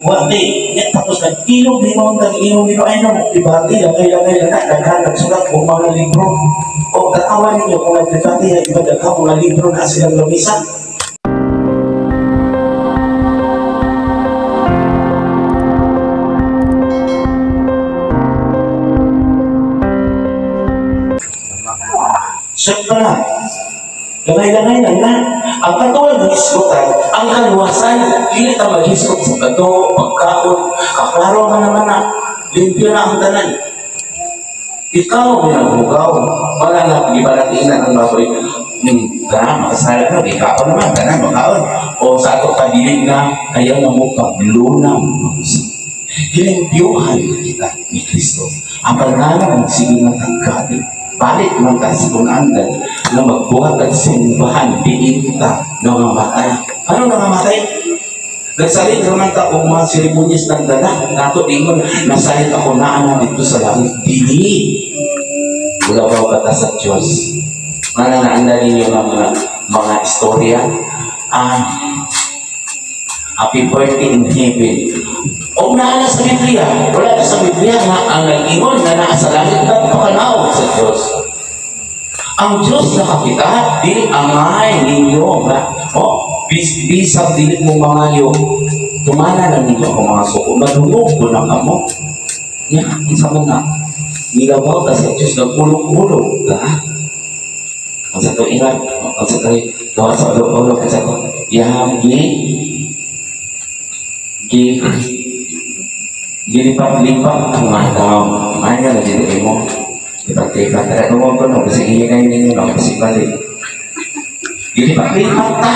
Wati, nya tapos nag-inom inom nag-inom inom ay no, debate langay-langay lang na daghan nagsulat og mga libro. O tanawan ninyo kung nagdebate na iba daghan mga libro na silang lamisa. Siyempre na, langay-langay lang na. Ang katuwa ng isgutan, ang kaluwasan, dili ta maghisgot sa kato, pagkaon, kaklaro man naman na, limpyo na ang tanan. Ikaw ang naghugaw, wala na gibalatinan ang baboy. Kana, makasala na, ikaw naman, kana, makaon. O sa ato kadilig na, kaya na mo paglunang. Gilimpyuhan kita ni Kristo. Ang pangalan ng sige ng tagkati. Balik man ta sa tunandan na magbuhat at simbahan diin ta nangamatay. Ano nangamatay? Nagsalit naman ta og mga seremonyas ng dala. Nato ingon, nasalit ako naa na dito sa langit. Dili. Wala ba kata sa Diyos? Nga naanda ninyo nga mga istorya. Happy birthday in heaven. O naa na sa Biblia, wala na sa Biblia nga ang nag-ingon nga naa sa langit nagpakanaw sa Diyos. Ang Diyos nakakita, dili angay ninyo nga, oh, bisag dili mo mangayo, tumana na ninyo ang mga suko, madungog ko na kamo. Nya, unsa man na, nilabaw ta sa Diyos, nagulog-ulog ka. Ang sa to ingat, ang sa to, gawa sa ulog-ulog, ang sa to, yaham gi, gi, gilipat-lipat ang mga tao. Ay nga, nagdito mo. Lipat-lipat. Kaya tungod ko, no? Kasi hihinay ninyo, no? Kasi balik. Gilipat-lipat ta.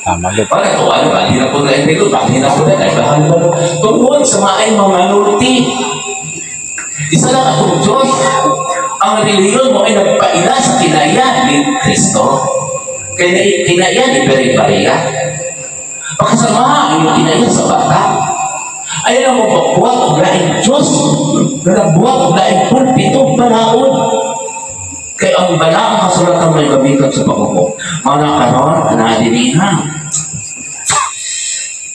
Tama, gid. Para ito, ano ba? Hindi na po tayo dito. Bakit na po tayo? Ay, bahal ba? Tungod sa maay mga nulti. Isa lang akong Diyos. Ang reliyon mo ay nagpaila sa kinaya ni Kristo. Kaya kinaya ni Peri Maria. Pakasama ang inyong kinaya sa bata. Ayaw na mo pagbuhat og laing Diyos, nagbuhat og laing pulpito, balaod. Kaya ang balaang kasulatan may gamitan sa pagbuko. Mga karon, naadiniha.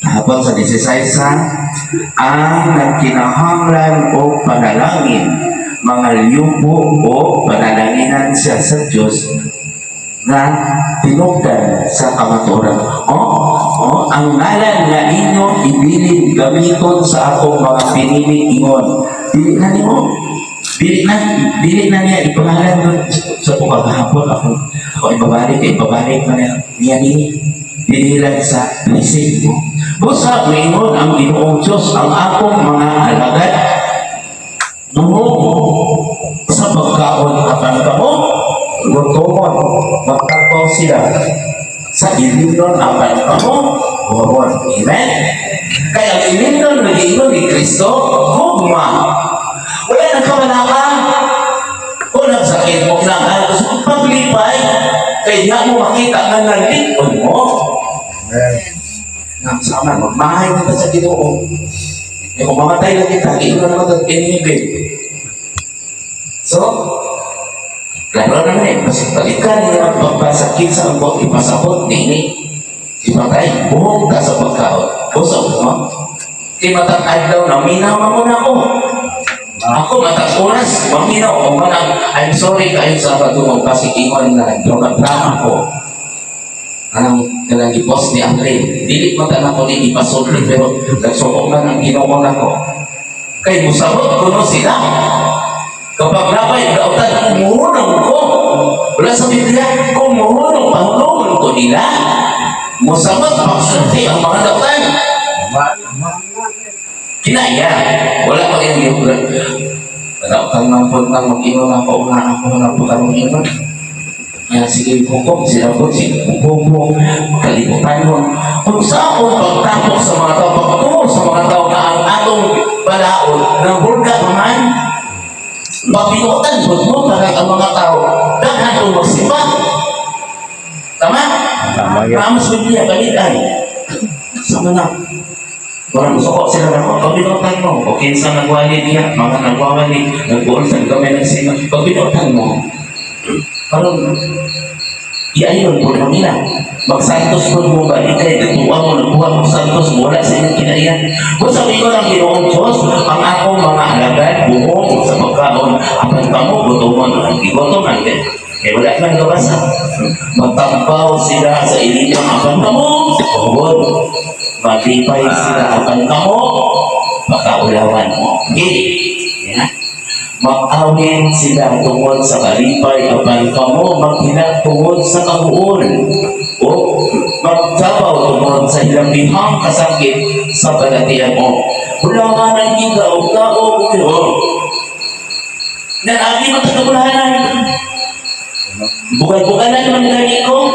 Habang sa 16, ang nagkinahanglan o panalangin, mga liyubo o panalanginan siya sa Diyos na tinugdan sa kamatuoran. Oh, ang ngalan nga inyo ibilin gamiton sa akong mga pinili ingon. Dili na nimo. Dili na niya ipangalan nun sa pagkahapon ako ibabalik, ibabalik na niya ni dililan sa blessing mo. Busa moingon ang Ginoong Dios ang akong mga alagad dumo sa pagkaon apan kamo gutomon, magtagbaw sila sa ilimnon apan kamo gutomon. Amen? Kaya ang ilimnon nag-iingon ni Kristo, gugma. Wala nang kamalaka. Kung nagsakit mo, kinangano ko sa paglipay, kaya diha mo makita nga nalikon mo. Amen. Nga sama, magmahay na ta sa Ginoo. Eh, kung mamatay lang kita, giingon naman ito, inhibit. So, klaro na na eh, kasi balikan niya ang pagpasakit sa ambot, ipasabot nini. Ipatay, buhong ta sa pagkaon. Busog, no? Kay matang adlaw na, minaw mo na ako. Ako, matang oras, maminaw. O manang, I'm sorry kayo sa padungog kasi ingon na nagdrama ko. Anong kanang i-post ni Andre, dili man ta nako ni ipasulti pero nagsukok man ang Ginoo nako. Kay musabot kuno sila. Kapag labay dautan kumuhunong ko. Wala sa Biblia, kumuhunong pahulungon ko nila. Musabot pagsulti ang mga dautan. Kinaya, wala pa yung dautan ng pud nang mag-ingon ako nga ako na pagkarong ingon. Nga sige hukom, sila po, sige hukom, kalibutan mo. Kung sa akong pagtapok sa mga tao, pagtuo sa mga tao na ang atong balaod, ng burga naman, papinutan po mo para ang mga tao, daghan kong magsimba. Tama? Tama yun. Tama sa Biblia, balikan. Sama na. Parang suko sila na ako, pabinutan mo. O kinsa nagwali niya, mga nagwawali, nagbuol sa gamay ng sima, pabinutan mo. Parang, iayon po nila. Magsantos po mo ba? Ikay, nagbuha mo, nagbuha mo santos, wala sa inyong kinaiyan. Akong mga alagad buhong sa pagkaon, apan kamo gutomon. Ang gigutom ang kay wala man gabasa. Magtampaw sila sa ilinang, apan kamo pagod. Maglipay sila, apan kamo pakaulawan mo. Okay. Yeah. Mag-awit sila tungod sa kalipay, apan kamo maghilak tungod sa kahuol. O magtabaw tungod sa hilambihang kasakit sa balatian mo. Wala nga ng giga o tao o Nag-agi mo tagabulahanan. Bugal-bugalan naman gani ko.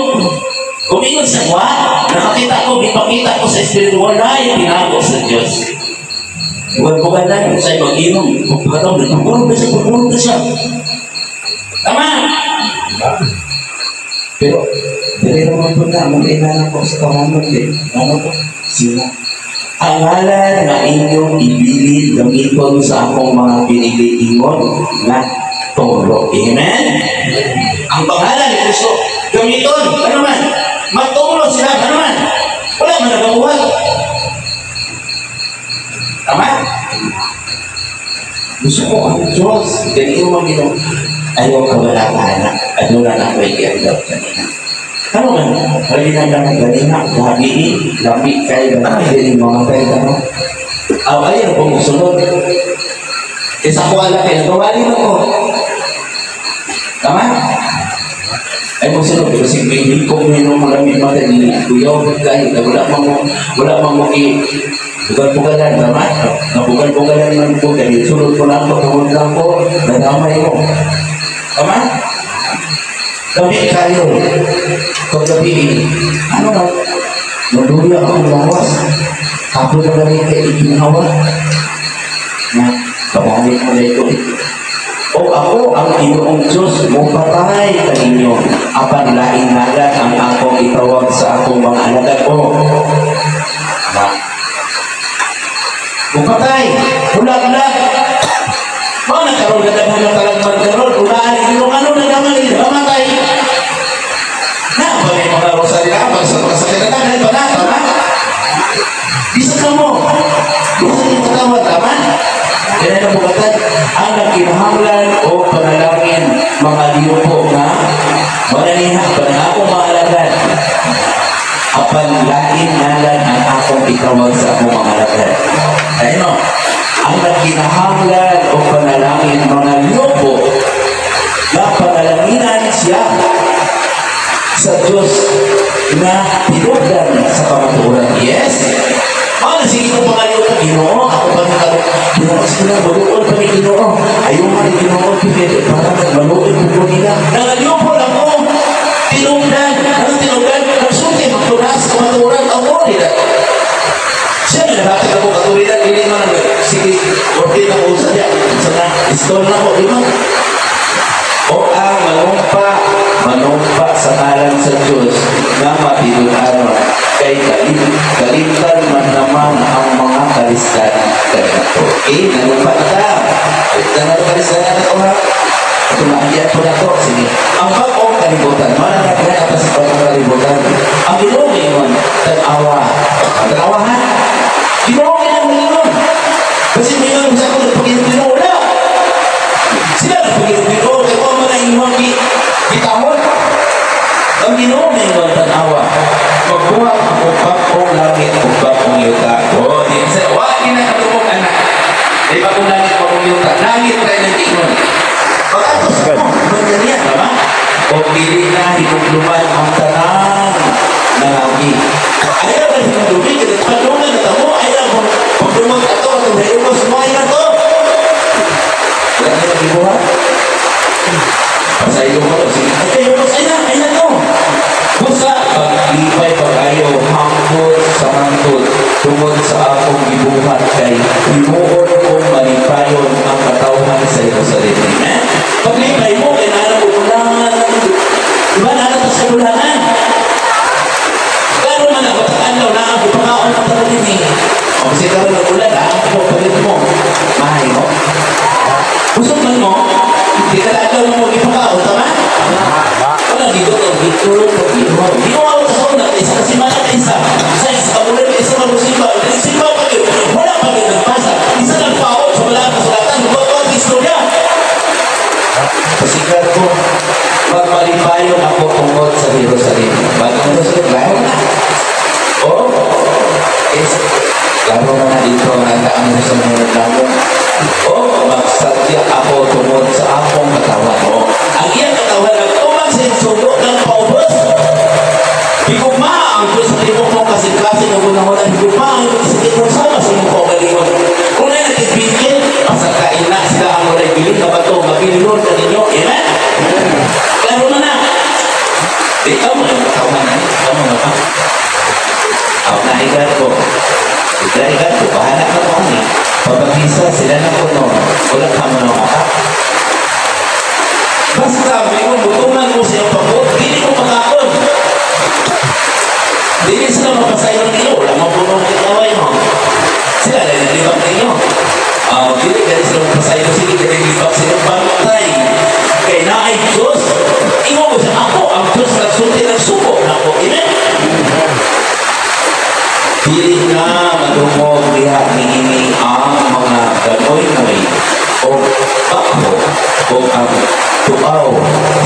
Kumingon sa kwa, nakakita ko, gipakita ko sa espiritu, wala yung tinago sa Diyos. Bugal-bugalan, sa mag-inom, pagkatong, nagpupulong na siya, pupulong na siya. Tama! Pero, dili naman po na, mag-ina ko sa tawanan, di. Ano po? Sila. Ang ngalan nga inyong ibilin gamiton sa akong mga piniliingon nga toro. Amen? Ang pangalan ni Kristo, gamiton, ano man? Magturo sila, ano man? Wala man nagabuhat. Tama? Gusto ko ang Diyos. Ganito man ginoo. Ayaw ka wala ka anak. Aduna na ako ikiandaw kanina. Ano man? Halina lang ganina. Lagi lami kay lami mga kay ano. Aw ayaw kung musunod. Isa ko ala kay nagawali man ko. Tama? Ay mo sunod kasi may ko mo mo lami mata ni kuyaw kay wala man mo gi bugal-bugalan, tama? Nabugal-bugalan man ko kay sulod ko lang ko tungod lang ko nadamay mo. Tama? Gabi kayo. Paggabi, ano ba? Naduya ako lawas. Ako na lang kay iginhawa. Na, kabalik mo na ito. O ako ang Ginoong Diyos, mupatay kaninyo. Apan laing ngalan ang akong itawag sa akong mga alagad o. Na. Mupatay, hulag-lag. Mga nagkaroon na daghan na talagman karon, ulaan ninyo, ano na naman nila, mamatay. Na, bagay mga rosaryo na, pag sa mga sakit na daghan pa na, tama? Bisa ka mo. Bisa ka patawad, tama? Kaya na bukatan, ang nagkinahanglan o panalangin mga liyupo nga mananiha pa na akong mga alagad. Apan lain ngalan ang akong itawag sa akong mga alagad. Ayun no? Ang nagkinahanglan o panalangin mga liyupo na panalanginan siya sa Diyos na tinugdan sa kamatuoran. Yes? Mga sige ko pangayo ko, Ginoo, ako pa nga Ginoo, sige na, maluod pa ni Ginoo. Ayaw nga ni Ginoo, pigil, para maluod po nila. Nangaliw po lang ko, tinugdan, ano tinugdan? Nagsulti, magtunas, kamatuoran, ang nila. Siya, naghatag ako katuwiran, dili man, sige, ordi na ko sa diya, sa na, install na ko, di ba? O ang manumpa, manumpa sa ngalan sa Diyos nga matinud-anon kay kalimtan man naman ang mga kalistanan kaniadto. Okay, nanumpa na ta. Kalimtan na kalistanan na to ha. Ito maagyan po na to. Sige. Ang bag-ong kalibutan, mana na kaya ata sa bagong kalibutan. Ang Ginoo ngayon, tag-awa. Tag-awa ha? Ginoo ngayon ngayon. Kasi ngayon, sa ako nagpagin-ginoo, wala. Sila nagpagin-ginoo, kaya mo man ang inyong gitawon. Ang Ginoo ngayon, tag-awa. Magbuhat ako bagong langit ug bagong yuta. Oh, di sa wa di na katubok anak. Di bagong langit, bagong yuta. Langit kay nang ingon. Pag-ato sa mo, ganyan, tama? O dili na hinumduman ang tanang nangagi. Ayaw na hinumdumi, kaya padungan na tamo, ayaw na pagdumag ato, atong hayugos, may na to. Wala na nagibuhat. Pasaylo ko, sige, ay kayo, ay na, ay na to. Busa, paglipay pag-ayo, hangkot sa hangtod, tungod sa akong gibuhat kay himuon kong malipayon ang katawhan sa Jerusalem. Amen? Paglipay mo, kay naanap ko kulangan. Diba, naanap sa kulangan? Kano man ako, takanlaw na ako, pakaon ang tanan din eh. O, kasi karon ng ulan, ha? Ako, palit mo. Mahay mo. Busog man mo, hindi ka taagaw mo ipakaon, tama? Wala, gigot, gitulog, ginuha. Ginuha ko sa una, isa ka simana, isa. Sa isa ka ulan, isa ka musimba. Simba pa yun. Wala pa yun nagpasa. Isa nagpaot sa wala. Laro na na dito, nanda ang gusto mo reklamo. O magsadya ako tungod sa akong katawan. O, ang iyang katawan nagtumang sa iyang sugo ng paubos. Higugma ang Diyos sa tibuok mong kasing-kasing ug hunahuna. Higugma ang imong kasing sama sa imong kaugalingon. Kung na nakibigil, pasagkain na sila ang walay bilin na bato, mabilin ka ninyo. Amen? Klaro na na. Di, ikaw mo yung katawan na. Ikaw mo na pa. Ako naigat ko. Naigat ko. Bahala ka mo ni. Pabagisa sila na kuno. Wala ka mo na maka. Basta, may mo butungan mo siyang pagod, dili mo makakon. Dili sila mapasayon ninyo. Wala mapunong kitaway mo. Sila lang nalibak ninyo. Ah, dili kaya sila mapasayon. Sige, dili libak sila bantay. Kay naay Diyos. Ingon mo siya, ako ang Diyos nagsulti nagsuko nako. Amen? Dili na madungog diha niini ang mga ganoy-noy o bakho o ang tuaw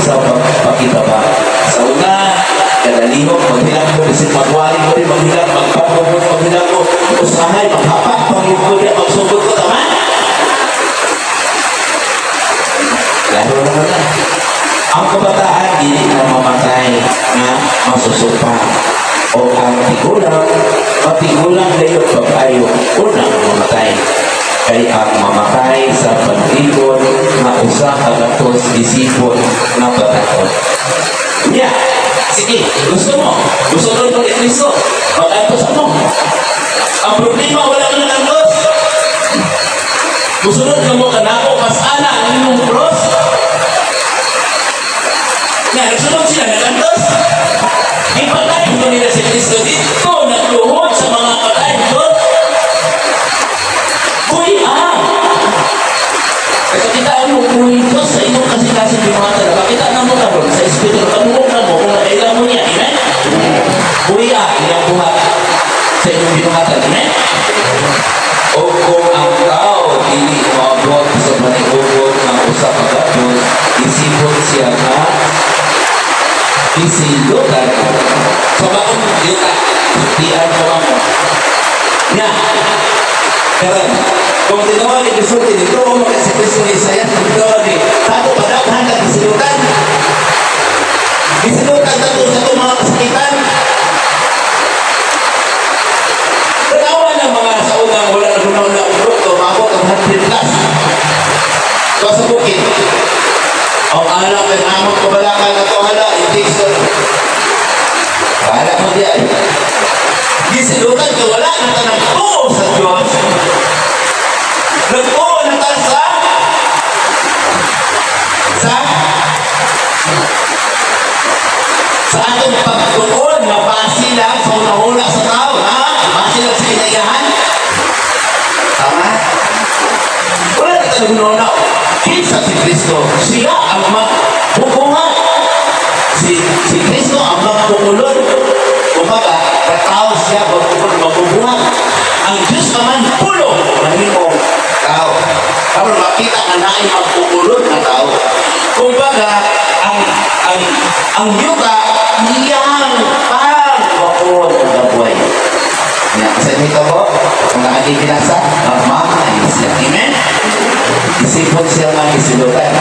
sa pagpakitaba. Sa una, kadalihok, maghilak ko, bisin magwali ko rin, maghilak, magpapagod, maghilak ko, usahay, maghapak, pangyug ko diya, magsugod ko, tama? Laro naman na. Ang kabataan, dili na mamatay na masusupa. O ang tigulang, matigulang kayo pag-ayo, unang mamatay. Kay ang mamatay sa pag-ibon na usa ka gatos isipon nga bataton. Nya, sige, gusto mo, gusto mo ni Kristo, mag-antos mo. Ang problema, wala ka nag-antos. Musunod ka mo kanako, mas ana ang inyong cross. Nga, nagsunod sila, nag-antos. Ipatay ko nila si Kristo dito, nagluhod sa mga patay ko. Kuy, ah! Kasi kita mo, kuy, Diyos sa inyong kasing-kasing binuhatan. Makita na mo karon sa Espiritu, kamuok na mo kung nakailan mo niya. Amen? Kuy, ah, iyang buhat sa inyong binuhatan. Amen? O kung ang tao dili moabot sa paniugot ng usa ka gatos, isipon siya nga isilutan. Sa bagong yuta, dian mo mo. Nya, karon, kung tinawag ni Jesus, tinituro mo kay si Kristo ni Isaiah, tinitawag ni, tato padaghan ka isilutan. Isilutan tato sa itong mga kasakitan. Tanawa ng mga sa unang wala na gunaw na ulo, maabot ang 100 plus. So sa bukid, ang anak ay among kabalakan na hala, injection. Bahala mo diyan. Gisilutan ka, wala na ka nagtuo sa Diyos. Nagtuo na ka sa atong pagtuon na base lang sa una-una sa tao, ha? Base lang sa kinayahan. Tama? Wala na tayo una-una. Kinsa si Kristo, siya ang magbubuhat. Si Kristo ang magkukulod. Kumbaga, katao siya magbubuhat. Ang Diyos naman, pulong mahimong tao. Karon makita nga naay magkukulod na tao. Kumbaga, ang yuta, iyang pangbaon ang gabuhay. Nga, sa dito po, kung nakakikilasa, magmamay siya. Amen? Isipon siya nga isilutan.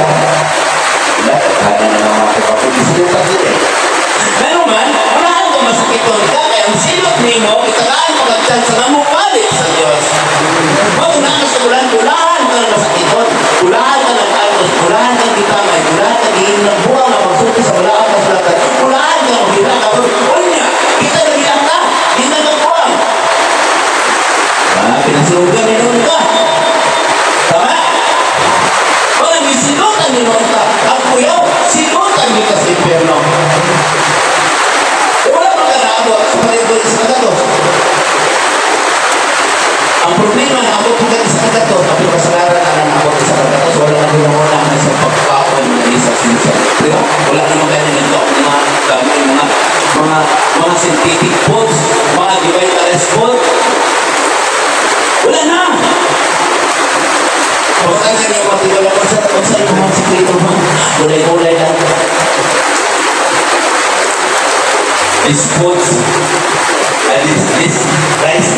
Diba? Kada na lang mga kapatid, isilutan sila eh. Pero man, unahan ko masakiton ka, kaya ang silot nimo, italaan mo kag chance na mo balik sa Diyos. Wag na ka sa ulan, ulahan ka ng masakiton, ulahan ka ng antos, ulahan kang gitamay, ulahan ka giing ng buwang na pagsulti sa wala ang kasulatan, ulahan ka ng hila ka, unya, kita na bilang ka, kita na buwang. Ah, pinasugan ni noon ka. Tama? Wala, silutan ni noon ka. Ang kuyaw, silutan ni ka sa impyerno. Wala man ka naabot sa palibot sa kagatos. Ang problema, naabot ka sa kagatos, pero kasalanan na naabot sa kagatos, wala na ginawa na sa pagkaon ng isa sa isa. Di ba? Wala naman kayo nagkaon ng mga dami, mga synthetic foods, mga revitalized food. Wala na! Huwag ka na niya matiwala ko sa imong sikreto mo. Kulay-kulay lang. This foods, this rice,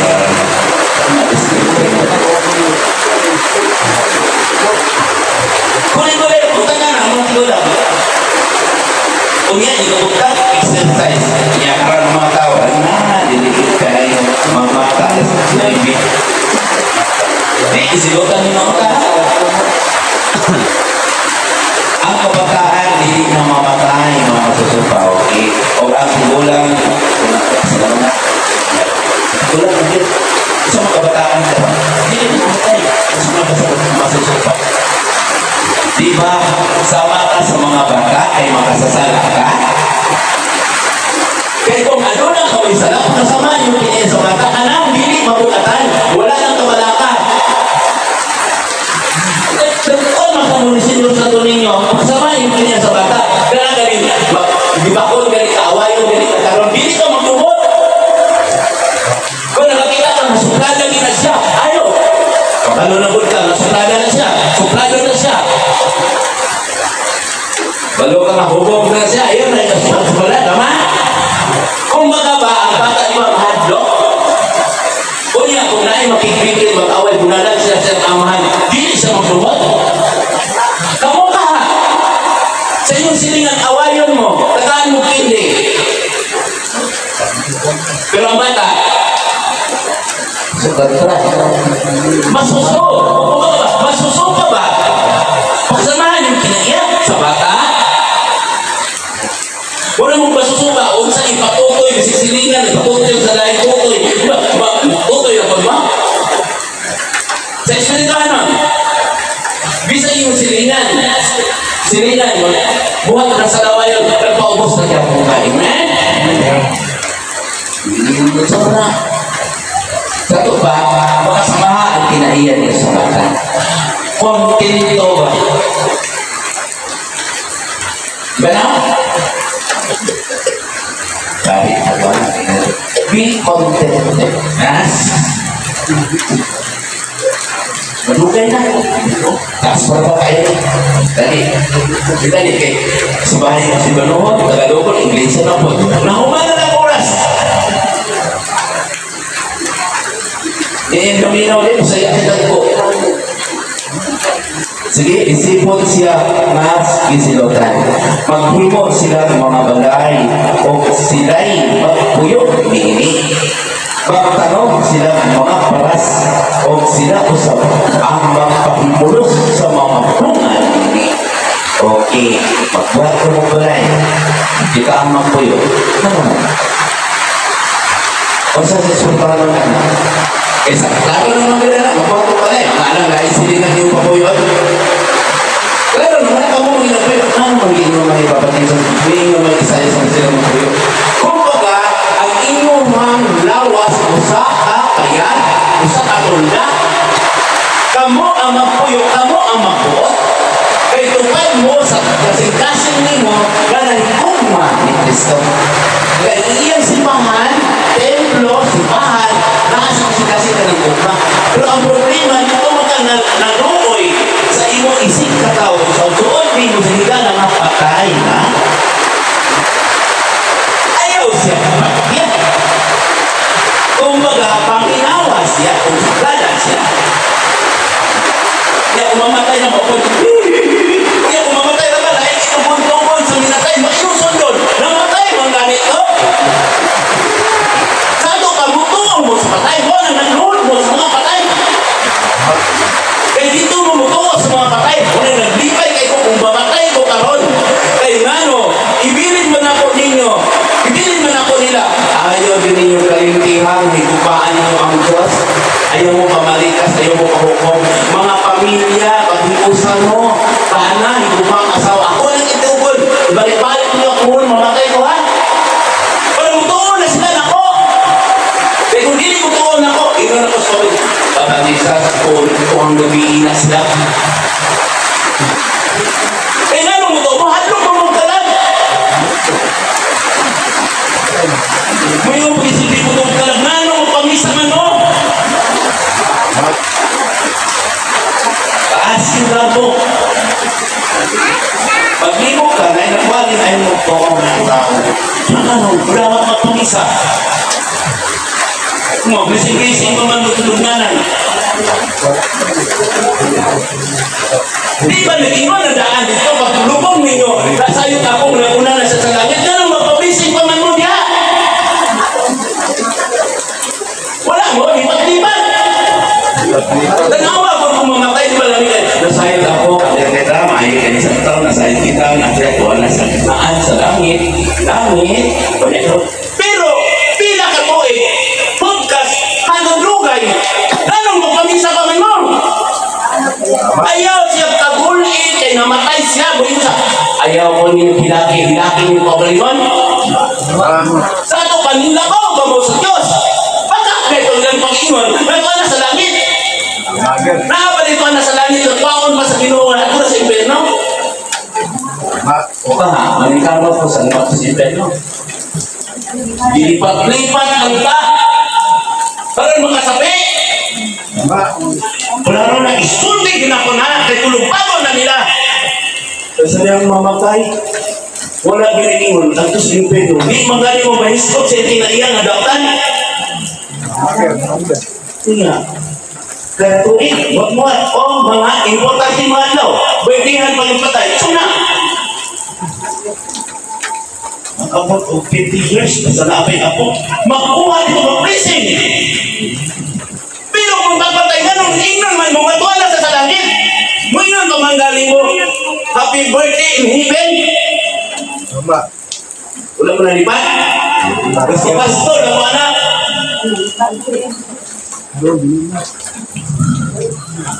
Isilutan ni mga ka. Ang kabataan dili na mamatay, mga masusupa, okay? O ang tigulang, salamat. Tigulang na yun. Sa mga kabataan ka, dili na mamatay. Sa mga masusupa. Di ba, sama ka sa mga bata ay makasasala ka? Kaya kung ano na kaway sala, kasama yung kini sa bata, anang dili mabukatan, wala nang kabalaka. Tagon makamu ni Senyor sa ninyo, kasama yung kini sa bata. Kaya galing, gibakon gali kaawayon gali kakaroon, dili ka magdumot. Kung nakakita ka, masuplada gina siya, ayo. Kabalo na pud ka, masuplada na siya, suplado na siya. Balo ka nga, hubog na siya, ayun na, ikasuplada, tama? Kung baga ba, ang bata di ba mahadlok? Kunya, kung naay makikbikil, mag-away, bunalan siya sa amahan, dili siya magdumot. Kamo ka! Sa inyong silingan, awayon mo, tagaan mo kindi. Pero ang bata, masuso. Kumbaga ba, masuso ka ba? Pagsamahan yung kinaiya sa bata. Wala mong masuso ba? Unsa ipatutoy, bisisilingan, ipatutoy sa laing tutoy. Tutoy na pag ma? Sa espirituhanon, bisa yung silingan. Silingan, buhat na sa lawayon, nagpaubos na kaya kung ka. Amen? Sobra. Sa ito ba, makasamaha ang kinaiyan niya sa bata. Kontento ba? Ganaw? Kahit ako, be contented. Yes? Malugay na. Taas pa pa kayo. Dali. Dali kay sa bahay ng si Banuhon, Tagalogon, Inglesa na po. Nahuman na ng oras. Eh, kaminaw din, masaya kita ko. Sige, isipon siya mas gisilotan. Maghimo sila ng mga balay o sila'y magpuyo niini. Magtanong sila ng mga paras o sila usab ang magpahimulos sa mga bunga niini. Okay, magbuhat ko mong balay. Di ka ang magpuyo. Ano? O sa sultanan ng anak? Eh, sa klaro naman ganda na, magbuhat ko balay. Ang alam, lain sila ng iyong papuyo. Klaro naman, ako mong ginapuyo. Ano magiging mga ipapatid sa may mga isaya sa sila magpuyo? Kumbaga, ang inyong lawas, usa ka kaya, usa ka tulda. Kamo ang magpuyo, kamo ang magbuot. Kay tupad mo sa kasing-kasing nimo nga nahigugma ni Kristo. Kaya iyang simbahan, templo, simbahan, nasa kasing-kasing ka ng gugma. Pero ang problema, dito mo ka naluoy sa imong isig katawo, sa suod nimo sa higala nga patay na. Ayaw siya kapatid. Kumbaga, panginawa siya, kung suplada siya. Kaya umamatay na mo, kaya umamatay na ba, dahil itubon-tubon sa minatay, makiusundon, namatay man ganito. Sa ito ka, mutuo mo sa patay, mo na nagluod mo sa mga patay. Kaya dito mo mutuo sa mga patay, wala naglipay kay ko kung mamatay ko karon. Kay ngano, ibilin man ako ninyo, ibilin man ako nila. Ayaw din ninyo kalintihan, higupaan ninyo ang Diyos. Ayaw mo pamalikas, ayaw mo pahukom. Mga pamilya, paghiusan mo, tahanan, higupa ang asawa. Ako lang itugol. Ibalik-balik niyo ako, mamatay ko ha. Pero mutuo na sila nako. Kaya kung dili mutuo na ako, ingon ako sa Papanisa, ko ang gabi na sila. Kaya nga nung mutuo mo, hadlok mo mong kalag. Ngayon, pag-isilbi mo mong kalag, nga nung pamisa man mo. Taas yung grado. Paglibog ka, na inakwalin ay mo to ng tao. Ano, wala ka magpamisa. Mo, blessing-blessing mo man matulunganan. Di ba nag-ingon na daan dito, pagtulubong ninyo, nasayot ako, una na siya sa langit, ganun, magpablising pa man mo diha. Wala mo, lipat-lipat. Tanawa ko, Nasayod ako, kaya kita, maayo kayo sa tao, nasayod kita, nasayod ko, nasa naan sa langit, langit, pero, pila ka tuig, podcast, hanggang lugay, anong magpamisa ka man mo? Ayaw siya kaguli, kay namatay siya, buhin sa, ayaw ko niyo hilaki, hilaki niyo kaugalingon. Sa ato kanila ko, gamo sa Diyos. Baka, kahit ang pag-ingon, nagkuha na sa langit. Nakabalik na sa langit, nagkuhaon pa sa Ginoo at sa impyerno. O ka ha, maningkamot ko sa lipat sa impyerno. Dilipat-lipat lang ta. Karon makasabi. Wala ron na isulti din ako na, kay tulubagon na nila. Kasi niyang mamatay, wala giniingon, adto sa impyerno. Di man gani mo mahisgot sa kinaiya nga dautan. Iya. Katuig, wag mo o mga importante mga adlaw. Birthday-han pag patay. So na. Mag-abot og 50 years, basta naapay ako. Makuha dito ng blessing. Pero kung pagpatay nga nung ingnon man mo, matuwa na sa langit. Ngayon ka man galing mo, happy birthday in heaven. Wala mo nalipat? Kasi pastor, ako anak.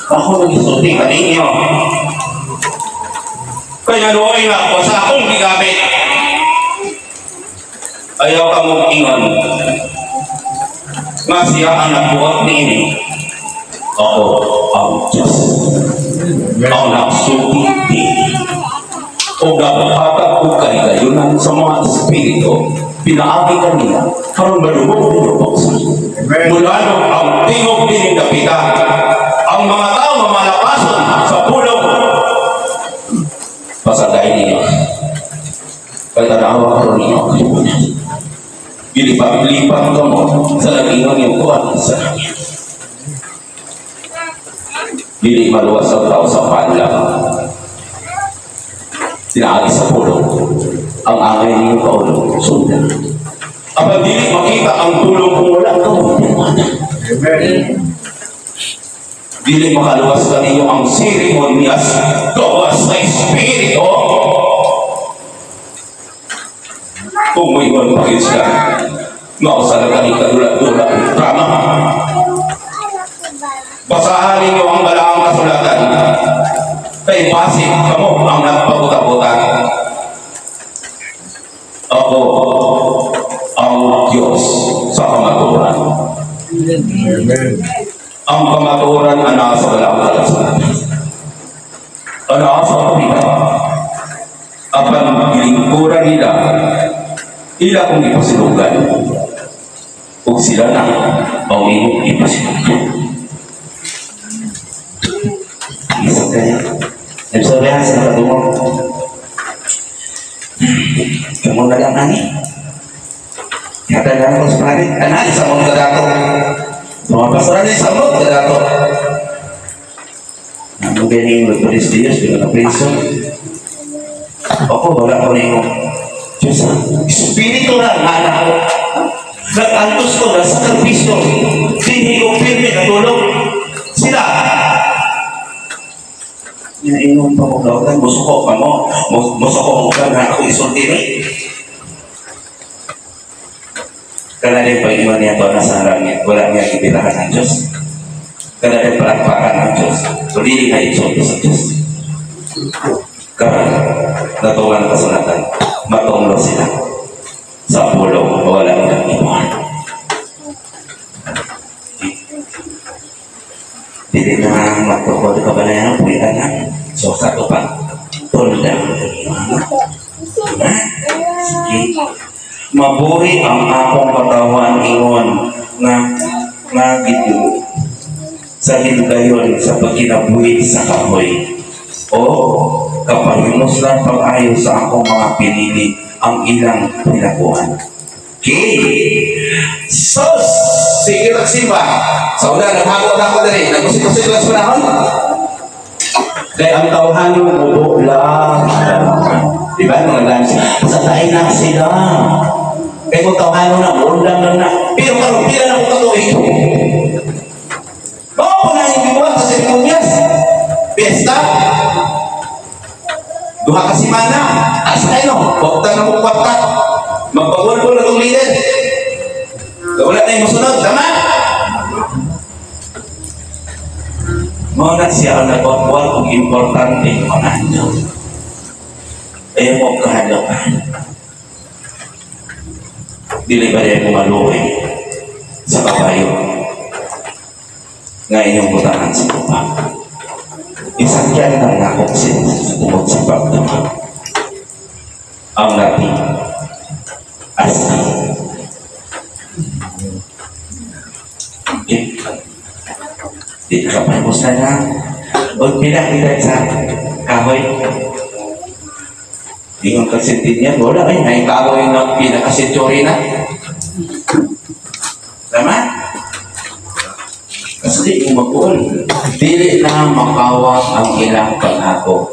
Ako nag-isulti kaninyo. Kaya luoy nga ako sa akong gigamit. Ayaw ka mong ingon nga siya ang nagbuhat niini. Ako ang Diyos. Ang nagsulti din. O naghatag og kahigayunan sa mga espiritu, pinaagi kanila, karon madungog ninyo paksa. Mula nung ang tingog dining dapita, ang mga tao mamalapason sa pulong. Pasagay ninyo. Kaya tanawa karon ninyo ang kalibutan. Gilipat-lipat ka mo sa nag-ingon yung kuwan sa langit. Dili maluwas ang tao sa panlang. Tinaagi sa pulong. Ang angay ninyong kaulong, sundan. Apan dili makita ang pulong kung wala ka mo. Dili makaluwas ka ninyo ang seremonyas gawas sa espiritu. Kung moingon pa sila, mausa na kami kadula-dula drama. Basahan ninyo ang balaang kasulatan. Kay base kamo ang nagpabuta-buta. Ako ang Diyos sa kamatuoran. Ang kamatuoran ang nasa balaang kasulatan. Ang nasa kapita. Apan gilingkuran nila, ila kong ipasilugan. Ug sila na ang imong ipasilugan. Isang kanya. Nagsabihan sa nakadungog. Kamu na lang ani. Kata na ako sa pare. Anay sa mong kadato. Mga pastoran sa mong kadato. Ang galing ng Diyos, Diyos, pero na preso. Ako, wala ko na yung Diyos. Espiritu na, anak ko. Nag-antos ko na sa sakripisyo. Hindi ko pirmi natulog. Sila. Inainom pa ko gawin. Musuko ka mo. Musuko ko ka na ako isulti ni. Kala rin pag-iwan niya ito nasa langit. Wala niya kibirahan ng Diyos. Kala rin palakpakan ng Diyos. So, dili na isulti sa Diyos. Karon, natuwa ng kasulatan, matunglo sila sa pulong, wala nilang ibuhan. Dili na matukod ka ba na yan, puwitan na. So, sa ito pa, tulda. Sige. Maburi ang akong katawan ingon nga nga gitu sa hinugayon sa pagkinabuhi sa kahoy. O kapahimos lang pag-ayo sa akong mga pinili ang ilang pinakuan. Okay. So, sige lang simba. Sa una, naghagot ako na rin. Nagkusik-kusik lang sa panahon. Kaya ang tawhan yung ubo lang. Diba? Mga lunch. Sa tayo na sila. Kaya kung tawhan na, ulam lang na. Pero karon pila na kong katuig. Oo, na hindi mo sa seremonyas. Piyesta. Duha ka semana, asa kayo no? Buktan na mo kwarta. Magpagulpol na itong leader. Wala na yung musunod, tama? Mao na siya ang nagwakwal kung importante yung mga ano. Ayaw mo kahalakan. Dili ba rin maluwi sa kabayo nga inyong butangan sa lupa. Isakyan ng nakong tungod sa pagdama. Ang natin asa. Okay. Di ka pa mo sana. O pila kita sa kahoy. Ingon ka niya, wala ay ay kahoy na pinaka-century na. Tama? Kasi kung mag-uol, dili na makawang ang ilang pangako.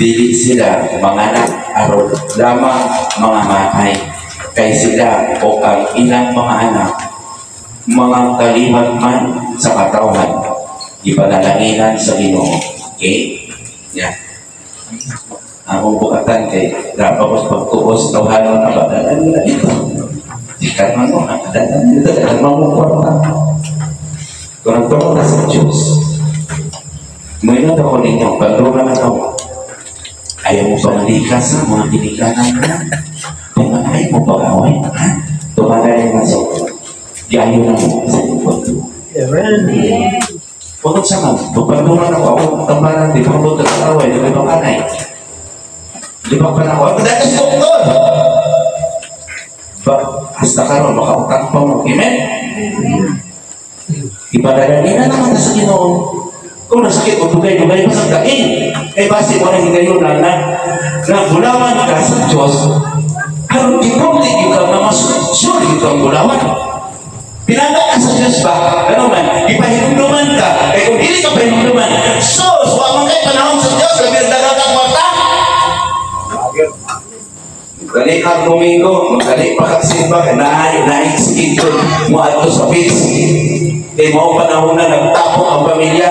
Dili sila manganak aron lamang mga matay. Kay sila o ang ilang mga anak, mga kalimat man sa katawhan, ipanalanginan sa Ginoo. Okay? Yeah. Akong bukatan kay dapat ko pagtuos tawhanon na ba dalan na dito. Sikat man mo, dalan dito, dalan mo kwarta. Kung nagturo ka sa Diyos, mayroon ako ninyo, pagdura na ako. Ayaw mo pamalikas sa mga ginikanan na. Ayaw mo pag-away, ha? Tumanay na so. Yayo na mo sa inyong pagdura. Amen. Bukod sa man, pagpagdura na ako, ako tambaran, di pa ako nag-away, di ba kanay? Di ba pa na ako, ako dahil sa doktor! Ba, hasta karon makautang pa mo. Amen? Ipadalangin na naman sa Ginoo. Kung nasakit o dugay-dugay pa sa daing, kay base mo na higayon na na nagulawan ka sa Diyos, aron gipublik yung ka nga mas sure yung kang gulawan. Pinanga ka sa Diyos ba? Ano man, ipahinumduman ka. Kaya kung dili ka pahinumduman, sus, wa man kay panahon sa Diyos, labi ang dagang kang kwarta. Dali kang Domingo, magdali pa kang simba, na-execute mo ato sa peace. Kaya mo panahon na nagtapok ang pamilya.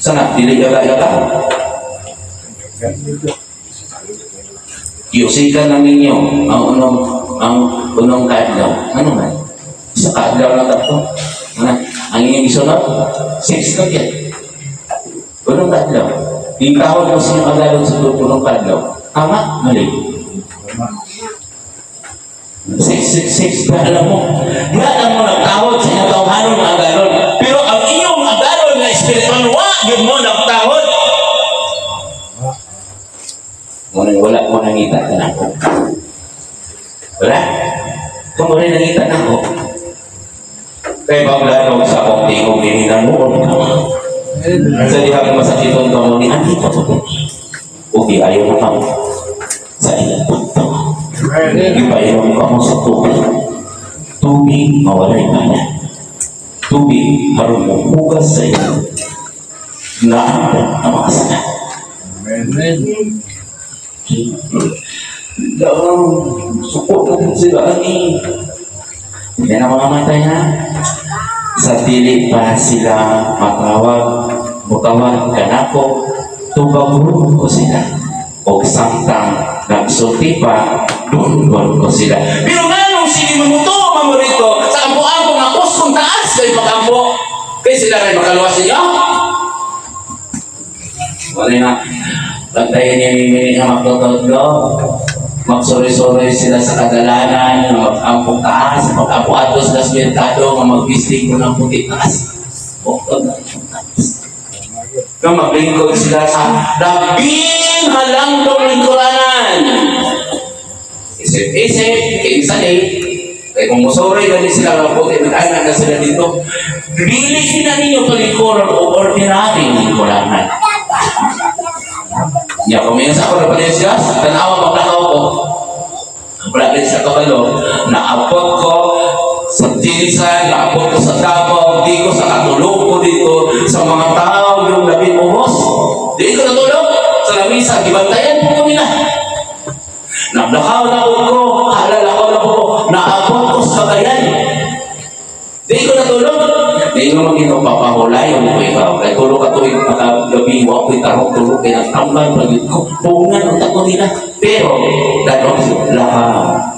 Sana, dili yaga-yaga. Iusikan na ninyo ang unong kaadlaw. Ano man? Sa kaadlaw na tatlo. Ano? Ang inyong isunod? 6 na yan. Unong kaadlaw. Yung tawag mo sa inyong agalon sa unong kaadlaw. Tama? Mali. 6, 6, 6. Na alam mo. Na alam mo nagtahod sa inyong tawhanon ng agalon. Pero ang inyong agalon na espiritual, wa yun mo nagtahod. Ngunit wala mo nangita ka na ako. Wala? Kung wala nangita na ako, kaya baglanog sa akong tingog nininamuon ka. Sa dihang masakiton ka mo ni Ani ka po. Okay, ayaw na kamo sa ilang pagtawa. Ipainom ka mo sa tubig. Tubig mawalay bayan. Tubig marunong hugas sa iyo. Naandang na mga sana. Amen. Suko na sila ani. Hindi na mga matay ha. Sa dili pa sila matawag, mutawag kanako, tubagon ko sila. O samtang nagsulti pa, dundon ko sila. Pero nga nung sinimuto, mamorito, sa ampo-ampo nga kuskong taas kay pagampo, kay sila kay makaluwas ninyo. Wala na. Bantayan niya mimili na magtutudlo. Magsuri-suri sila sa kadalanan, mag-ampong taas, mag-ampo-ato sila sa merkado, mag-bisting mo ng puti taas. Buktod na taas. Nga maglingkod sila sa labing halangdong lingkuranan. Isip-isip, kinsa eh. Kaya kung musuri, gani sila ng puti, nag-anak na sila dito. Dili sila ninyo palingkuran o ordinary lingkuranan. Ya, kuminsa ako na pala siya, tanawa maglakaw ko. Wala rin sa kabalo, naabot ko sa Jinsan, naabot ko sa Davao, di ko sa katulog ko dito, sa mga tao yung labing uhos. Di ko natulog sa lamisa, gibantayan po ko nila. Naglakaw na ko, halalakaw na ko, naabot ko sa Cagayan. Di ko natulog. Di Ingon man Ginoo, papahulayon ko ikaw. Kay 3 ka tuig gabi, wa ko'y tarong tulog kay nagtambal pa gyud ko. Puungan unta ko nila. Pero dalo lakaw.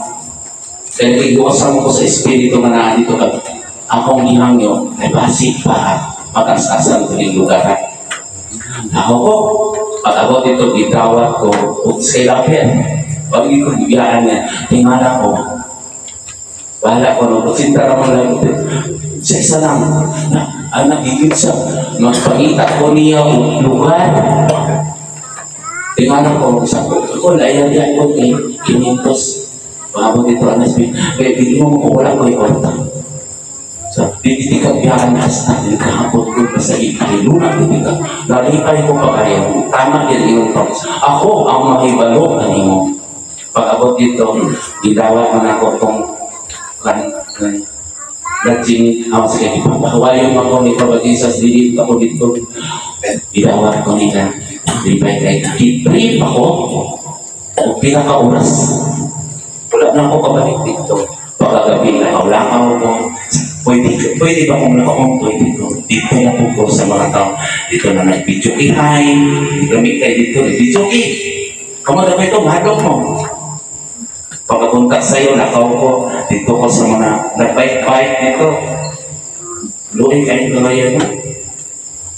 Kaya nagigwasan ko sa espiritu nga naa dito ka akong gihangyo ay basi pa pag-asasan ko ning lugar. Ako ko, pag ako dito gitawat ko, ug sa lapit, pag ko gibiyaan niya, tingala ko, bahala ko, no, kung ra man lang, sa isa lang, na, anak, gigit siya, magpangita ko niya og lugar. Tingala ko, sa ko, ako, layan diyan ko, kay 500, Paabot dito, anas, kaya hindi mo ko wala ko yung kwarta. So, di ka biyaan hasta, di ka hapon ko basta ipahiluna, di ka. Nalipay ko pa kayo, tama din iyong pag. Ako ang mahibalo kanimo. Pag abot dito, gidawat man ako tong kan kan Lajing, ako sige, ipapahawayo man ko ni Papa Jesus, dili ako dito. Gidawat ko nila, lipay kay gibrief ako, o pila ka oras. Wala na ako kabalik dito. Pagkagabi, lakaw-lakaw ko. Pwede, pwede ba kung lakaw pwede ko. Dito na po ko sa mga tao. Dito na nag-video ihay. Lamig kayo dito, nag-video kay. Kamu na ito, mahadlok mo. Pagkapunta sa'yo, lakaw ko. Dito ko sa mga nag-bike-bike dito. Luwi kayo kagaya mo.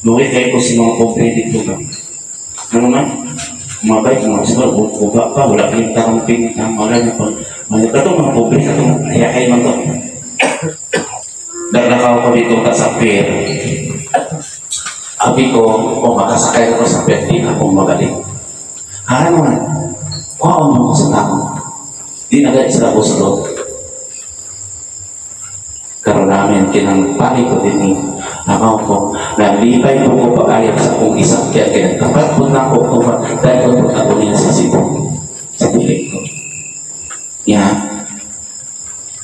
Luwi kayo ko sa mga pobre dito ba? Ano man? Mga bike, mga siguro, uga pa, wala kayong karamping, wala na pa. Mga katong mga pobre, katong kaya kayo man to. Naglakaw ko dito ka sa pier. Abi ko, o makasakay ko sa pier, di ako magaling. Ano man? Kuhaon mo ko sa tao. Di na gaya sila ko sa loob. Karon namin, kinang pari ko din ni lakaw ko, nalipay ko ko pag-ayap sa akong isang kaya kaya tapat po na ako ko dahil ko ako niya sa Cebu sa dilig ko. Ya.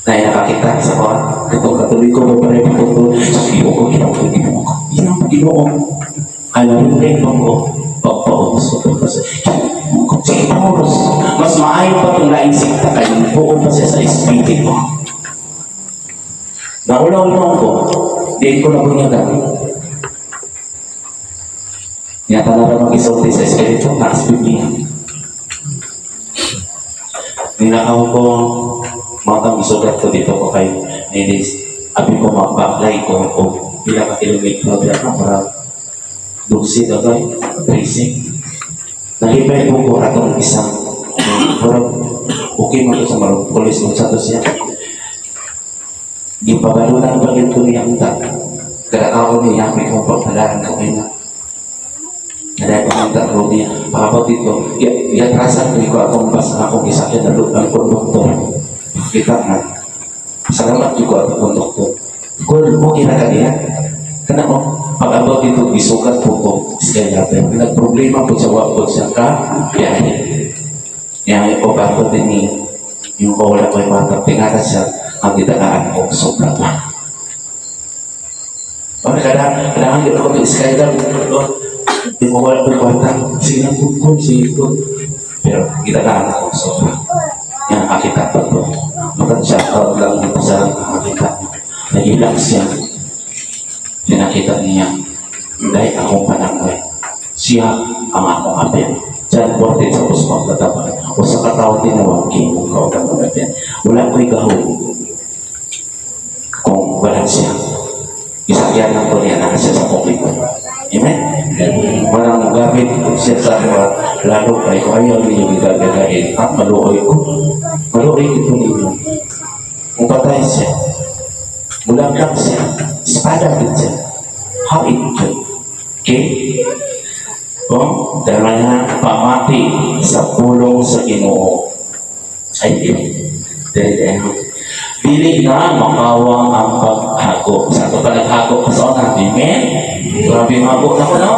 Na nakakita sa ko, katong katuloy ko ba pare ko ko sa Ginoo ko, Ginoo ko, Ginoo ko, Ginoo ko, Ginoo. Ay nalipay ko ko pagpaubos ko ko sa sige Paulus, mas maayo pa itong laing sikta kay buo pa siya sa espiritu. Naulaw mo ako, di ko na bunyagan. Yata na rin mag-isulti sa espiritu, taas Biblia. Ninakaw ko, matang isugat ko dito ko kay Nilis. Abi ko mag-apply ko o pila ka kilometro biya ka para 12 dagay, 13. Nalipay ko ko atong isang pero okay man to sa marong polis unsa to siya. Gipagalunan pa gyud ko niya unta. Kada ako niya may kong pagpalaran ko kay na. Kada ko unta ko niya pakabot dito. Iatrasan ko ko akong bus akong isakyan na ang konduktor. Kita na. Salamat jud ko atong konduktor. Kung okay na ka niya. Kana mo pag-abot dito gisukat po ko Skylabber. Nagproblema po sa wa po siya ka biyahe. Niya ko bago din ni yung ko wala ko yung mata tingata siya ang gidagaan ko sobra pa. O kada kada ang ko ng Skylab, di mo wala ko yung kwarta. Sige po ko, sige ko. Pero gidagaan ako sobra. Yan nakakita pa to. Maka-shout out lang dito sa nakakita. Nag-relax siya. Pinakita niya, dahil akong pananggoy. Siya ang akong apel. John 14 sa pusmang katapan. O sa katao tinawag, kimo ka o kang apel. Wala ko'y gahom kung wala siya. Isakyan lang ko niya na siya sa publiko. Amen? Walang gamit siya sa mga lalo kay ko ayaw ninyo gigagagain. At maluoy ko. Maluoy ito ninyo. Kung patay siya, mulangkang siya, espada din siya. How it could. Okay? O, dahil na pamati sa pulong sa Ginoo. Ay, dili. Dili na makawang ang paghago. Sa ito pa naghago ka sa una. Amen? Grabe yung hago na ko, no?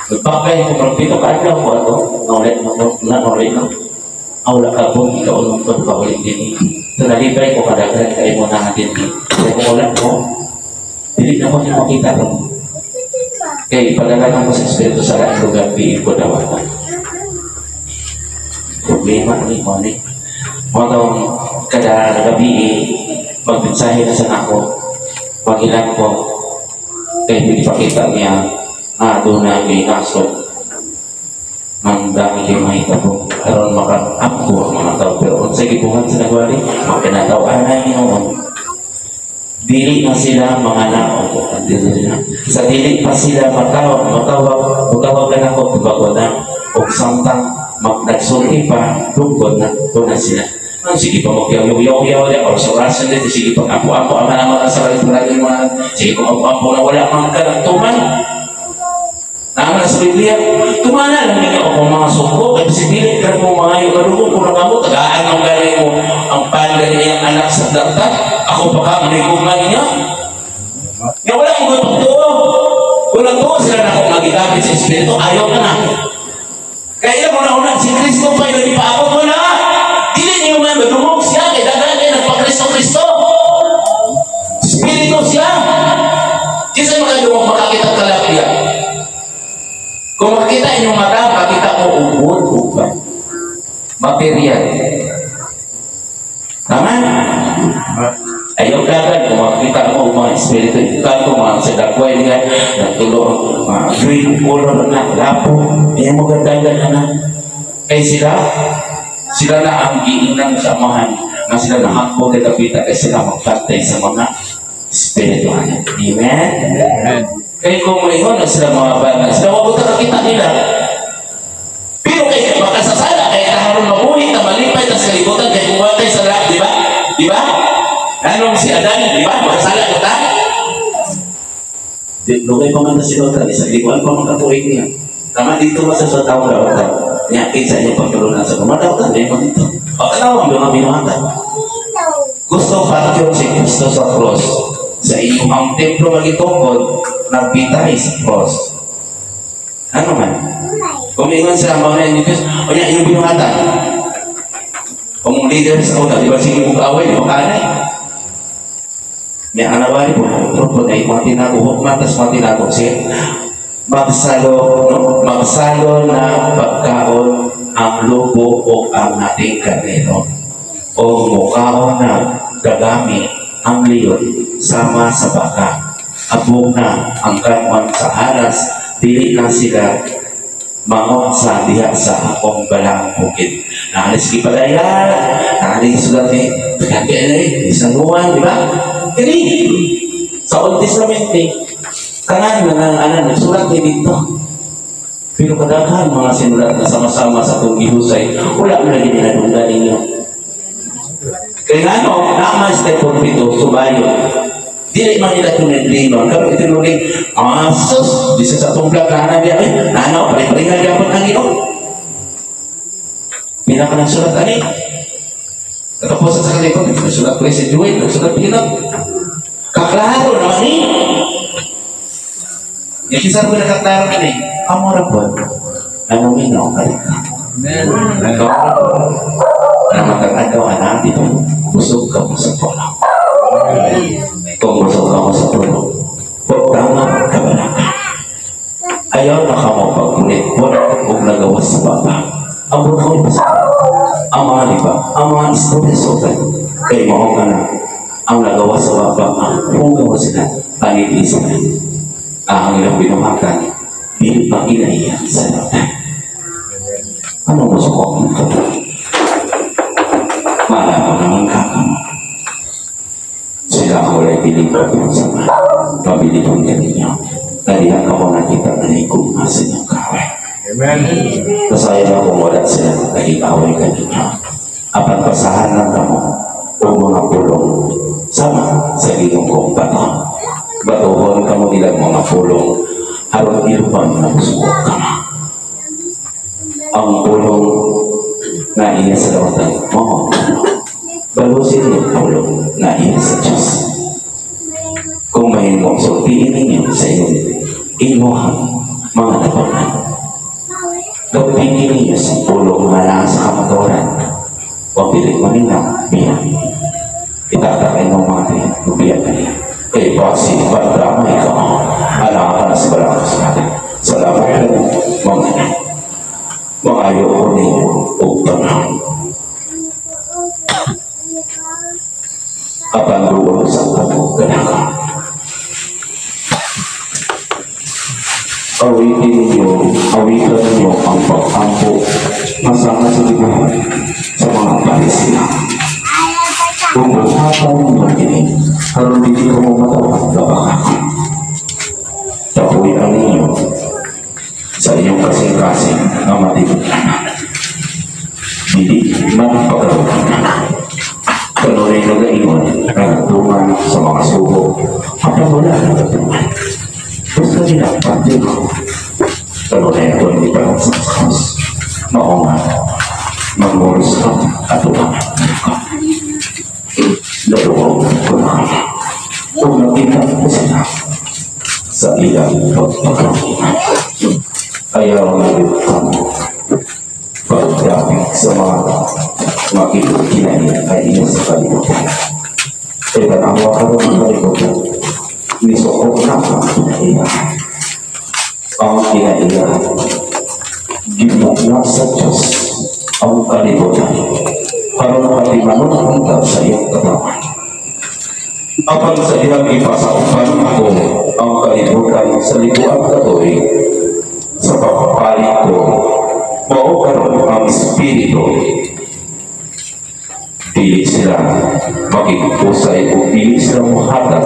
Nagpakay ko, pero pito ka adlaw ko ato. Naulit, naulit, no? Wala ka po, ikaw nung to, paulit din. Ito nalibay ko, kadaghan kayo mo na din. Kaya kung wala ko, dili na ko niyo makita ron. Kaya ipagalaman ko sa Espiritu sa lahat lugar, di ko dawatan. Problema ni mo ni. Mga taong kada gabi, magmensahe na sa ako. Paghilan ko, kay ipakita niya nga doon na ginasok ang dami kay mahitabo aron maka-ampo ang mga tao. Pero unsay gibuhat sa nagwali, mga kinataw-anay Ginoo, dili na sila mga naog dili na sa dili pa sila matawag matawag mutawag na nako, tubagod na, ug samtang nagsulti pa, tungkod na na sila. Ang sige pa magyaw-yaw-yaw ya or sa orasan dito, sige pa ampo-ampo ama naman sa lagi mga sige pa ampo-ampo na wala man ka nagtuman. Naman sa Biblia, tumana lang ninyo ako mga suko, kay si dili ka mo mga yung kadugo, kung mo, tagaan ang gani mo, ang pan gani iyang anak sa dagta, ako pa ka, maniguman niya. Nga wala mo pagtuo. Kung nagtuo sila na akong magigamit sa Espiritu, ayaw ka na. Kaya ilang una una, si Kristo pa yun, di pa ako wala. Dili niyo man, madungog siya, kaya dagan kayo nagpa-Kristo-Kristo. Espiritu siya. Kinsa makadungog makakita kalapya. Kung makita inyong mata, makita mo ubod, uban. Material. Tama? Ayaw dagan, kung makita mo mga espiritu, ikaw mga sa dakway niya, nagtulo, mga green color na, lapo, ayaw mo gandagan na. Kay sila, sila na ang giinang sa amahan, nga sila nahakbo kay kapita, kay sila magpantay sa mga espiritu. Amen? Amen. Kaya kung maingon na sila mga bana, sila mabuta kakita nila. Pero kay makasasala, kay kaharon mabuhi, na malipay ta sa kalibutan, kay bumatay sa lahat, di ba? Di ba? Anong si Adan, di ba? Makasala ka ta? Di, lugay pa man na sila ta, isa liguan pa man katuig niya. Tama dito ba sa tao ka? Niya, kinsa niya pagtulunan sa kumadaw ta, di ba dito? O, tanaw ang mga binuhatan. Gusto patyon si Kristo sa cross. Sa inyong ang templo magitukod, nagbitay sa cross. Ano man? Kumingon sa mga ninyo Diyos, o niya, inyong binuhatan. Kung leader sa una, di ba sige mong kaaway, di ba kanay? May anawari po, po na mga tinago, matas mga tinago siya. Magsalo, no? Magsalo na pagkaon ang lobo o ang ating karnero. O mukhaon na gagami ang leon sama sa baka. Abog na ang katman sa aras, dili na sila mangot sa diha sa akong balaang bukid. Naalis gipadayan, naalis sulat ni Kaya ni San Juan, di ba? Kini sa Old Testament ni kanan nga anan nagsulat ni dito. Pero kadaghan mga sinulat na sama-sama sa itong gihusay, wala mo lagi dinadunggan ninyo. Kaya nga ano, naman sa pulpito, subayo. Dili man nila itong naglingon. Karon itinuling, sus, di sa atong vlog na hanap yan, eh, nanaw, pare-paringan yapon ang Ginoo. Pinaka ng sulat ani. Katapusan sa kalipot, nagsulat ko si Joel, nagsulat pinag. Kaklaro naman ni. Yung kisar ko nakaklaro na ni, amora po, ano minaw ka rin. Amen. Na matag-adlaw anak dito, busog ka mo sa tulog. Kung busog ka mo sa tulog, huwag kabalaka. Ayaw na ka mo pagkulit, wala kong nagawa sa baba. Ang buong pa sa ang mga liba, ang mga istorya sa kay mao ka na ang nagawa sa baba, ang hugaw sila, panili sila. Ang ilang binuhatan, di pa inaiya sa lahat. Ano mo sa kong ka? Malaman naman ka mo. Sila ang wala'y bilib sa mga pabilibong ninyo. Nalihan ako nakita na naigugma sa inyong kaway. Amen. Masaya na kung wala sila naging away kaninyo. Apan pasahan lang kamo o mga pulong sama sa ginong kong bato. Batuhon kamo nilang mga pulong aron ilupan na musuko kamo. Ang pulong na iya sa lawatan mo. Balusin yung pulong na iya sa Diyos. Kung mahimong sultiin ninyo sa inyong imuhang mga napangan. Gawin ninyo sa pulong nga naa sa kamatuoran. Huwag dili maminaw, biya. Itatakay mo mga tiyan, biya ka niya. Kay basi, pagdamay ka mo. Anak ka na sa balakas natin. Salamat po, mga anak. Mga ayaw ko ninyo, o panahon. Apan duol sa kamo ganaka. Awitin ninyo, awitan ninyo ang pag-ampo masama sa gibuhat sa mga Pariseo. Kung buhatan ninyo kini, aron dili ko mo matawag ka. Tapuyan ninyo sa inyong kasing-kasing nga matibok na. Dili man pagkaroon. Kanunay nagaingon nga nagtungan sa mga sugo, apan wala nagatungan. Basta nila pati ko. Kanunay ako hindi pa sa krus. Mao nga, mag-moros ka at upangan ka. Naduwag ko na kaya. Kung nakita ko sila sa ilang pagpagkaroon. Ayaw na rin kamo pagdapit sa mga makikinain ay inyo sa kalibutan. Kaya tanawa karon ang kalibutan, misukot na ang kinaiyahan. Ang kinaiyahan, gimukna sa Diyos ang kalibutan. Karon patimanon ang sa iyang katawan. Apan sa iyang ipasaupan ko ang kalibutan sa libuan katuig sa pagpapalit ko, mao karon ang Espiritu. Dili sila makigpusay o dili sila muhatag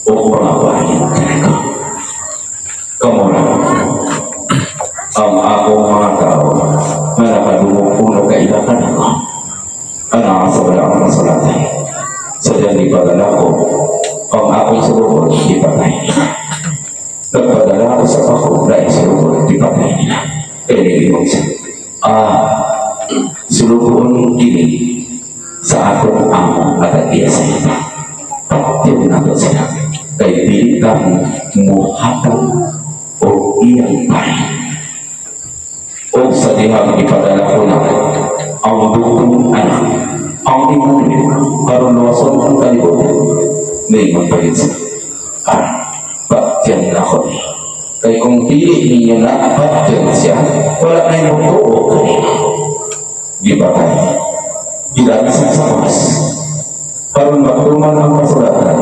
o mga bahin kanako. Kamo na ang akong mga tao nga nakadungog kung nagkaila kanako ang sa wala ang masulatan sa diyang ipadala ko ang akong sulubon, ipatay nila. Nagpadala ako sa pako dahil sulubon, ipatay nila. Kaya nag-iwan siya, sulubon kini sa akong amo at ang iya sa iba. Patyon nato sila kay dili ka muhatag o iyang bahin. O sa dihang ipadala ko na ang bukong anak, ang Emmanuel, karon luwason ang kalibutan. Ngayon magpalit siya. Patyan na ako ni. Kay kung dili ninyo na patyan siya, wala na yung tuo kanina. Di ba tayo? Gilansan sa krus. Karon magtuman ang kasulatan,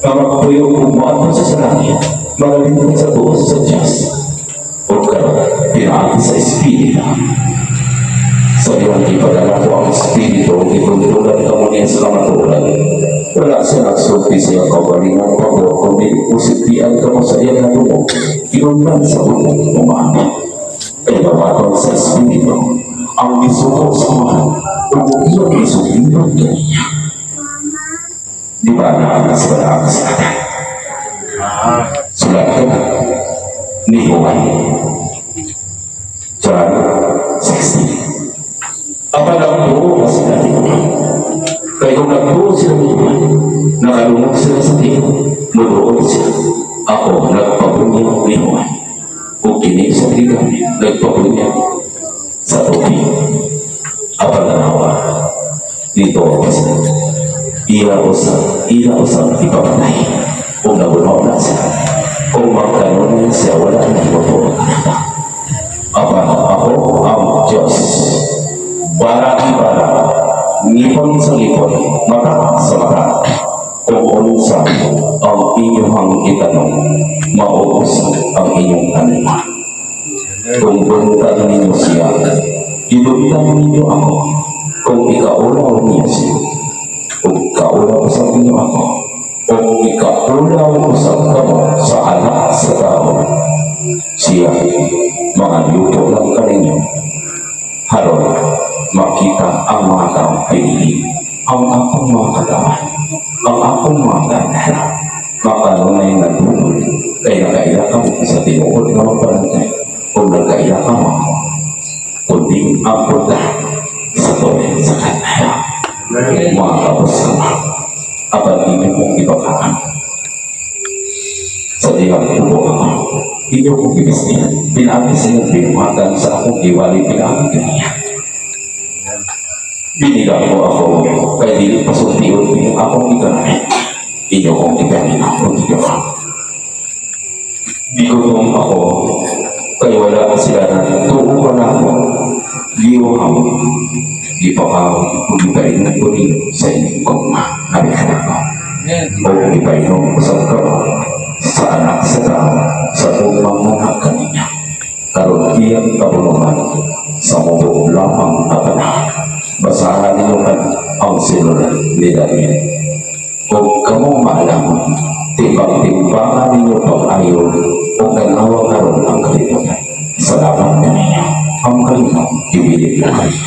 nga magpuyo kung moadto siya sa langit, magalingkod sa tuos sa Diyos. O karon, pinaagi sa Espiritu. Sa iyang ipadala ko ang Espiritu, itultulan kamo niya sa kamatuoran. Wala siya nagsulti sa iyang kaugalingon pagod, kundi usipian kamo sa iyang natungog, inundan sa unong umaabot. Kay dawaton sa Espiritu, ang gisuko sa Amahan, ug iyang isugiron kaniya. Di ba na sa balaang kasulatan? Sulat ka ni Juan. John 16. Apan nagtuo pa sila ni Juan. Kaya kung nagtuo sila ni Juan, nakalungog sila sa tiyo, muduol sila. Ako nagpabunyag ni Juan. O kini sa gigamit, nagpabunyag sa tubig. Apan tanawa, dito ako sila. Ila usab ipapatay. Kung nagunaw na siya. Kung magkanunan siya, wala na ibutuo kanata. Apan ako ang Diyos. Bara ang bara, ngipon sa ngipon, mata sa mata. Kung unsa ang inyong itanom, mao usab ang inyong taniman. Kung buntan ninyo siya, gibuntan ninyo ako. Kung ikaulaw niyo siya, ug kaulaw usab ninyo ako. Kung ikaulaw usab kamo sa Anak sa Tao, siya mga luto lang kaninyo. Haron makita ang mga taong pinili, ang akong mga katawan, ang akong mga ganda, makanunay nga dugol, kay nakaila kamo sa tinuod nga magbarangay, kung nagkaila kamo, kundi ang punta sa tuwing sa kanila. Mga kapos kamo, apan inyo kong ipakaan. Sa dihang tubo ako, inyo kong gibisnihan, pinaagi sa inyong binuhatan sa akong iwali pinaagi kaniya. Biniga ko ako, kay dili pasultion yung akong ikanamit. Inyo kong ipaminaw o gigawa. Gigutom ako, kay wala sila na tuo ka na ako. Giuhaw, gipakaw, ug gipainom ko ninyo sa inyong gugma. Abi ka na ko. O gipainom usab ka sa Sa Anak sa Tao sa ugmang nga kaninya karon iyang kabulungan sa mubo lamang na panahon. Basahan ninyo kan ang sinulat ni Daniel. O kamo maalamon, timbang-timbangan ninyo pag-ayo o tanawa karon ang kalibutan. Salamat kaninya. Ang kalinaw, ibilin na kayo.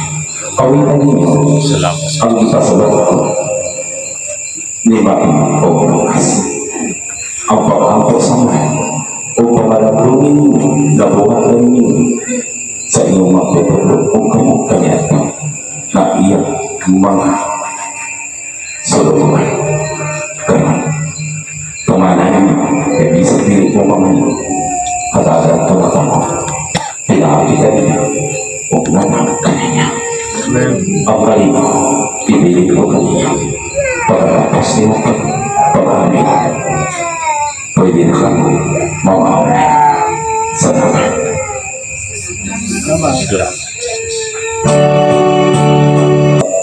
Kawitan ninyo Salamat. Ang ipasulat ko ni Mateo o Lucas. Ang pag-ampo sa mahal o pamalandungin ninyo, nabuhat na ninyo sa inyong mga pagtulog o kamo kaniadto na iyang mga suluhan. Karon, tumana ninyo, kay bisag dili mo mangayo, hatagan ko na kamo, pinaagi kaniya, ug nanang kaniya. Ang kalinaw, ibilin ko kaniya. Pagkatapos niyo pag-amin, pwede na kamo mamahalay. Salamat. Salamat.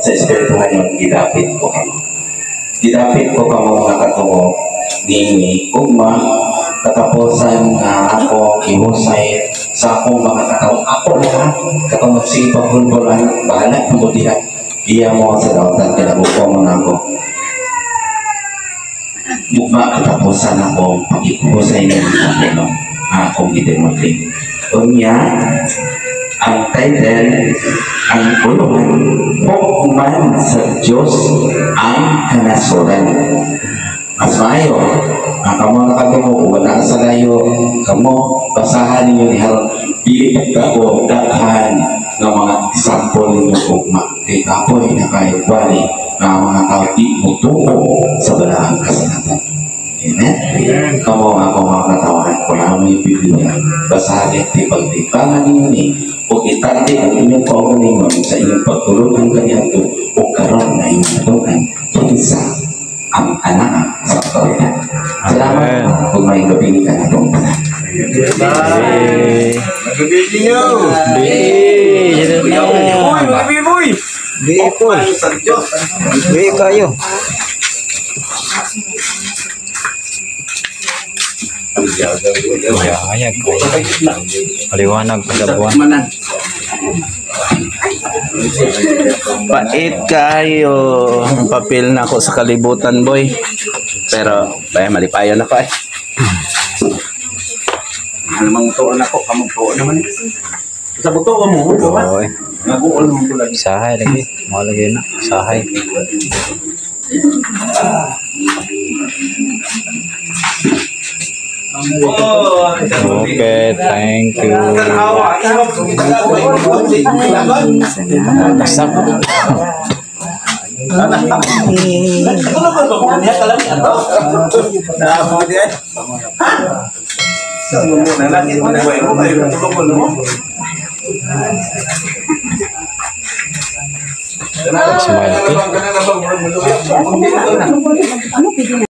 Sa Espirituhan yung gidapit ko kamo. Gidapit ko kamo nakatuo niini ugma katapusan nga ako ihusay sa akong mga katao. Ako na katong magsige paghulbulan, bahala mo diha. Iya mo sa dautan kay nagupo mo na ako. Ugma katapusan ako pag-ihusay ng mga akong gidemonstrate. Unya, ang title, ang pulungan, "Hukman sa Diyos ang Kanasoran." Mas maayo, ang kamo nakatungog, wala sa layo, kamo, basahan ninyo ni Haron, dili ko daghan ng mga example ninyo ugma. Kay kapoy na kayo bali nga mga tao di mutuo sa balaang kasulatan. Amen? Kamo nga ako mga katawan, kung ano yung Biblia, basahin at tipag-timbangan ninyo ni, o itati ang inyong kaugalingon sa inyong pagtulungan kaniadto o karon na inyong natunan, kinsa ang anak sa otoridad. Salamat kung may gabi ka na itong tanan. Eh, Magabi ninyo! Bi, Uy, magabi boy! Bi ko. Sa Diyos! Bi kayo. Hayag, maliwanag pa sa buwan. Pait kayo. Ang papel na ako sa kalibutan, boy. Pero, bay, malipayon ako eh. Ano mang tuon ako, kamong tuon naman eh. Sa buto ka mo, Oy, Naguol mo ko lagi. Sahay lagi. Mga lagi na. Sahay. Okay, thank you. Kasak. Smile. Smile.